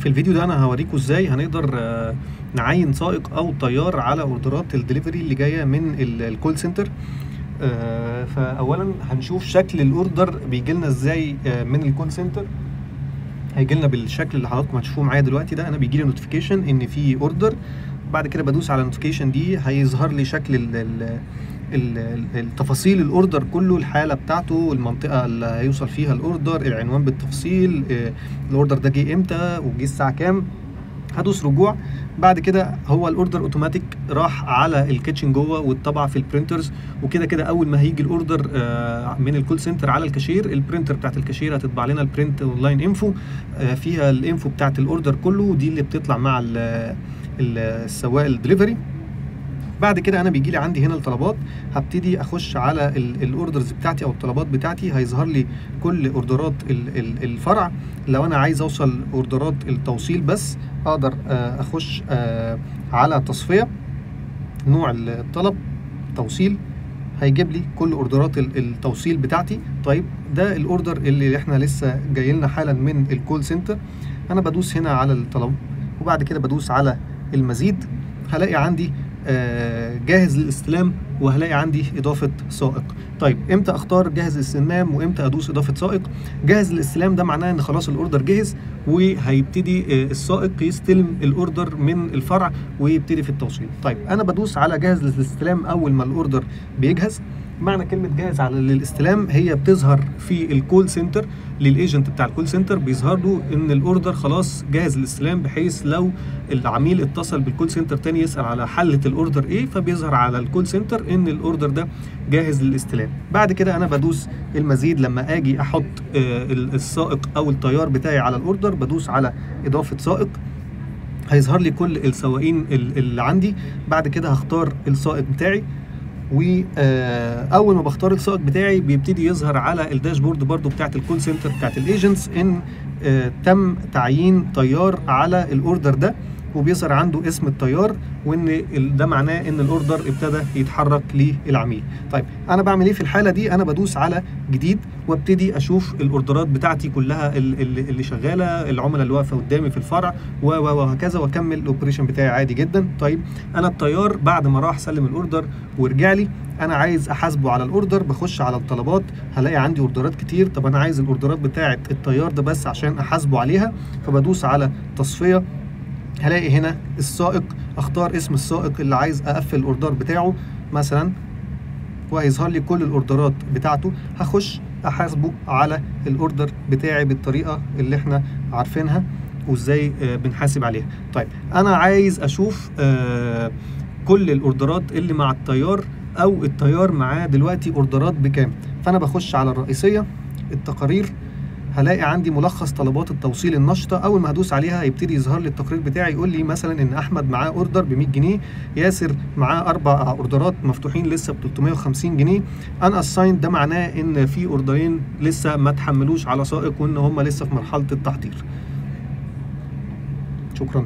في الفيديو ده انا هوريكم ازاي هنقدر نعين سائق او طيار على اوردرات الدليفري اللي جاية من ال call center. فاولا هنشوف شكل ال order بيجي لنا ازاي من ال call center. هيجي لنا بالشكل اللي حضراتكم هتشوفوه معايا دلوقتي ده. انا بيجي لي notification ان في order، بعد كده بدوس على ال notification دي هيظهر لي شكل التفاصيل ال order كله، الحالة بتاعته، المنطقة اللي هيوصل فيها ال order، العنوان بالتفصيل، ال order ده جه امتى وجه الساعة كام. هدوس رجوع، بعد كده هو ال order اوتوماتيك راح على ال kitchen جوه واتطبع في ال printers، وكده كده اول ما هيجي ال order من ال call center على الكاشير، ال printer بتاعت الكاشير هتطبع لنا ال print online info، فيها ال info بتاعت ال order كله، ودي اللي بتطلع مع السواق الدليفري. بعد كده انا بيجي لي عندي هنا الطلبات، هبتدي اخش على ال orders بتاعتي او الطلبات بتاعتي، هيظهر لي كل اوردرات الفرع. لو انا عايز اوصل اوردرات التوصيل بس اقدر اخش على تصفية، نوع الطلب توصيل، هيجيب لي كل اوردرات التوصيل بتاعتي. طيب ده ال order اللي احنا لسه جاي لنا حالا من ال call center. انا بدوس هنا على الطلب وبعد كده بدوس على المزيد، هلاقي عندي جاهز للاستلام وهلاقي عندي اضافه سائق. طيب امتى اختار جاهز للاستلام وامتى ادوس اضافه سائق؟ جاهز للاستلام ده معناه ان خلاص ال order جهز وهيبتدي السائق يستلم ال order من الفرع ويبتدي في التوصيل. طيب انا بدوس على جاهز للاستلام اول ما ال order بيجهز. معنى كلمة جاهز على للاستلام هي بتظهر في ال call center لل agent بتاع ال call center، بيظهر له ان ال order خلاص جاهز للاستلام، بحيث لو العميل اتصل بال call center تاني يسأل على حالة ال order ايه، فبيظهر على ال call center ان ال order ده جاهز للاستلام. بعد كده انا بدوس المزيد لما اجي احط السائق او الطيار بتاعي على ال order، بدوس على اضافة سائق، هيظهر لي كل السواقين اللي عندي. بعد كده هختار السائق بتاعي، واول ما بختار السائق بتاعي بيبتدي يظهر على ال dashboard برضو بتاعت ال call center بتاعت ال agents ان تم تعيين طيار على ال order ده، وبيظهر عنده اسم الطيار، وان ده معناه ان ال order ابتدى يتحرك للعميل. طيب انا بعمل ايه في الحالة دي؟ انا بدوس على جديد وابتدي اشوف الاوردرات بتاعتي كلها اللي شغالة، العملاء اللي واقفة قدامي في الفرع وهكذا، واكمل ال operation بتاعي عادي جدا. طيب انا الطيار بعد ما راح سلم ال order ورجع لي، انا عايز احاسبه على ال order، بخش على الطلبات هلاقي عندي اوردرات كتير. طب انا عايز الاوردرات بتاعه الطيار ده بس عشان احاسبه عليها، فبدوس على تصفية، هلاقي هنا السائق، اختار اسم السائق اللي عايز اقفل ال order بتاعه مثلا، وهيظهر لي كل الاوردرات بتاعته. هخش احاسبه على ال order بتاعي بالطريقة اللي احنا عارفينها وازاي بنحاسب عليها. طيب انا عايز اشوف كل الاوردرات اللي مع الطيار او الطيار معاه دلوقتي اوردرات بكام، فانا بخش على الرئيسية التقارير، هلاقي عندي ملخص طلبات التوصيل النشطه. اول ما هدوس عليها هيبتدي يظهر لي التقرير بتاعي، يقول لي مثلا ان احمد معاه order ب 100 جنيه، ياسر معاه 4 اوردرات مفتوحين لسه ب 350 جنيه، unassigned ده معناه ان في اوردرين لسه ما تحملوش على سائق وان هم لسه في مرحلة التحضير. شكرا.